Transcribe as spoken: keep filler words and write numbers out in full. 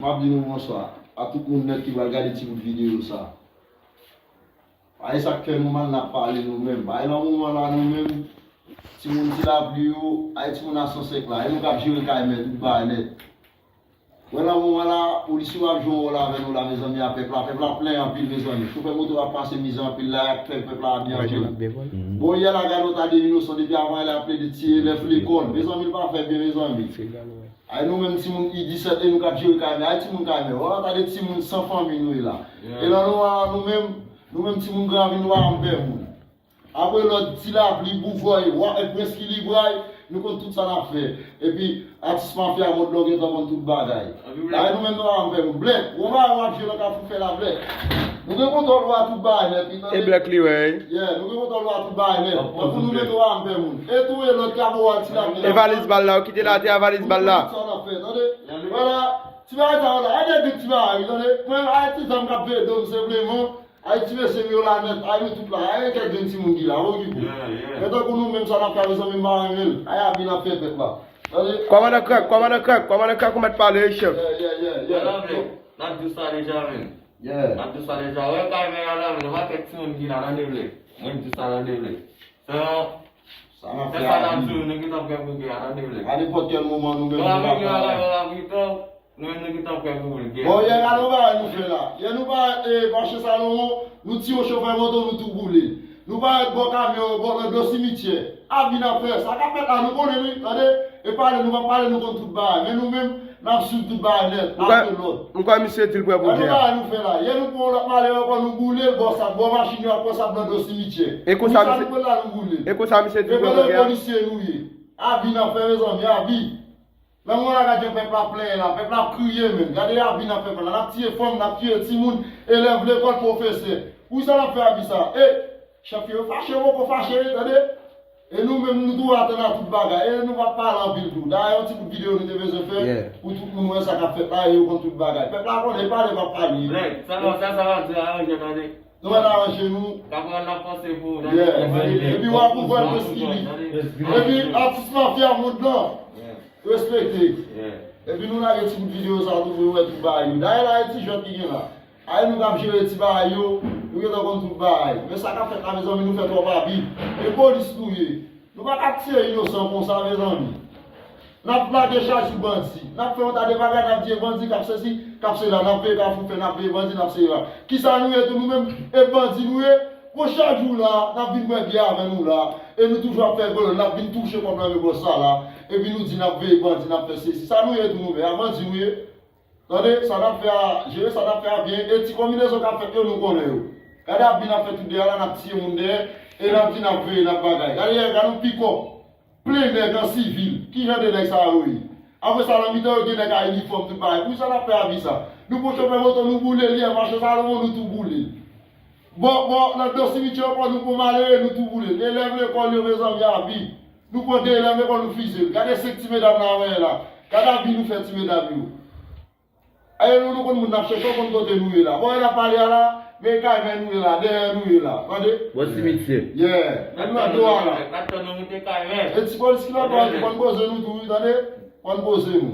Ap di nou bonswa a tout moun nèt ki pral gade ti bout videyo sa. Ay sa k fè nou mal n ap pale nou menm. Ay nan moman la nou menm, timoun Ti Lapli yo, ay timoun a san senk la, e nou k ap jere kay men tout bagay nèt. Wè nan moman la, polis yo ap jwe yon wòl avè nou la, mezanmi, a pèp la. Pèp la plen anpil, mezanmi. Chofè moto ap pase mizè anpil la, y ap fè pèp la abi anpil. Bon, yè la, gade yon ta de inosan, depi avan yè la, y ap plede tiye elèv lekòl. Mezanmi, li pa fè byen, mezanmi. Ay nou menm timoun I disèt e nou k ap jere kay men. Ay timoun kay men. Wè yon ta de timoun san fanmi nou ye la. E nan nou a, nou menm, nou menm timoun Granvil, nou pa janm pè moun. Apre lòt Ti Lapli, Bouvòy, wa, e, Prens Kilibray, nou konn tout sa n ap fè. Epi, atis mafya mond lan gentan konn tout bagay. Ay nou menm nou pa janm pè moun. Blèk, yon bagay w ap jwe nan Kafou fè la, Blèk. Nou gen kontwòl ou a tout bagay nèt, wi, tande. E Blèk li wè, wi. Yeah, nou gen kontwòl ou a tout bagay nèt. Tankou nou menm nou pa janm pè moun. E tou e lòt Kaporal Ti Lapli. E valiz bal la, ou kite l atè a valiz bal la. Sa n ap fè, tande. Vwala, ti bagay sa yo la, ay de ti bagay, wi, tande. Mwen, ay ti zam k ap veye do m senpleman. Ay ti mesye m yo la nèt, ay nou tout la, ay kèk grenn timoun ki la, okipe w. Men tankou nou menm sa n ap fè a mezanmi m pa renmen l, ay abi n ap fè pèp la. Tande? Kòmandan Krèk, kòmandan Krèk, kòmandan Krèk ou mèt pale wi chèf. Yeah, yeah, yeah, yeah. N ap di w sa deja menm. Yeah. N ap di w sa deja. Wè kay men a la menm, pa kèk timoun ki la, tande vle. Mwen m di w sa, tande vle. Se yon, se sa n ap di w, nou gentan prè pou gè a, tande vle. A nenpòt kèl moman nou menm nou ka pale. Nou menm nou gentan prè pou gè. Bon, yè gade yon bagay nou fè la. Yè nou parèt, e, mache Salomon, nou tiye yon chofè moto, nou tou boule l. Nou parèt bò kamyon yo, bò nan do simityè. Abi n ap fè, sa k ap fèt la, nou konnen wi, tande. E pale, nou p ap pale, nou konn tout bagay. Men nou menm, n ap swiv tout bagay nèt, ak lòd. M kwè misye di l prè pou gè a. Gade yon bagay nou fè la. Yè nou pran yon lòt malè ankò, nou boule l, bò sa, bò machin yo, ak bò sa, nan do simityè. E konsa misye, nou pran l la, nou boule l. E konsa misye di l prè pou gè a. E pandan polisye nou ye. Abi n ap fè, mezanmi, abi. Nan moman la, gade jan pèp la ap plenyen la, pèp la ap kriye menm. Gade abi n ap fè pèp la, n ap tiye fanm, n ap tiye timoun, elèv lekòl, pwofesè. Poukisa n ap fè abi sa? E, chèf yo fache, yo poko fache, tande? E nou menm, nou tou atann a tout bagay. E nou p ap pale anpil tou. Dayè, yon ti bout videyo nou te bezwen fè pou tout moun wè sa k ap fèt la e yo konn tout bagay. Pèp la konnen, pale p ap pale. Nèg, sa, sa, sa va di aranje, tande. Nou mèt aranje nou. Kapral n ap panse pou ou, tande. Yeah. Epi w ap ouvè l Prens Kili. Epi atis mafya mond lan. Respekte. Epi nou lage ti bout videyo sa tou pou yo wè tout bagay yo. Dayè la e ti jwèt ki gen la. Ay nou k ap jere ti bagay yo, nou gentan konn tout bagay. Men sa k ap fèt la, mezanmi, nou fè twòp abi. E polis nou ye. Nou pa ka tiye inosan konsa, mezanmi. N ap lage chaj sou bandi. N ap fè yon ta de bagay, n ap di e bandi k ap sesi, k ap sela, n ap veye Kafou fè, n ap veye bandi, n ap sela. Kisa nou ye tou nou menm? E bandi nou ye? Bon, chak jou la, n ap vin bwè byè avè nou la. E nou toujou ap fè vòlè, n ap vin touche kòb nan men bòs la la. Epi nou di n ap veye bandi, n ap fè sesi. Sa nou ye tou nou menm? A bandi nou ye? Tande, sa n ap fè a, jere sa n ap fè a byen. E ti konbinezon k ap fèt yo, nou konnen yo. Gade abi n ap fè tout dèyè la, n ap tiye moun dèyè, e n ap di n ap veye, n ap bagay. Gade yè, gade yon pikòp plen nèg an sivil. Ki jan de nèg sa yo ye? Apre sa, nan mitan yo, gen nèg a inifòm, tout bagay. Poukisa n ap fè abi sa? Nou pran chofè moto, nou boule li, an mache Salomon, nou tou boule l. Bon, bon, nan do simityè ankò, nou pran malere, nou tou boule l. Elèv lekòl yo, mezanmi, abi. Nou pran de elèv lekòl, nou fize l. Gade senk ti medam la, wè la. Gade abi nou fè ti medam yo. Aye nou, nou konn moun n ap chèche, ou konn kote nou ye la. Bò e n ap pale a la, men kay men nou ye la, dèyè nou ye la. Tande? Bò simityè. Yeah. Men nou nan do a la. N ap tann nou moute kay men. E ti polis ki nan do a, ki konn poze nou tou, wi, tande? Konn poze nou.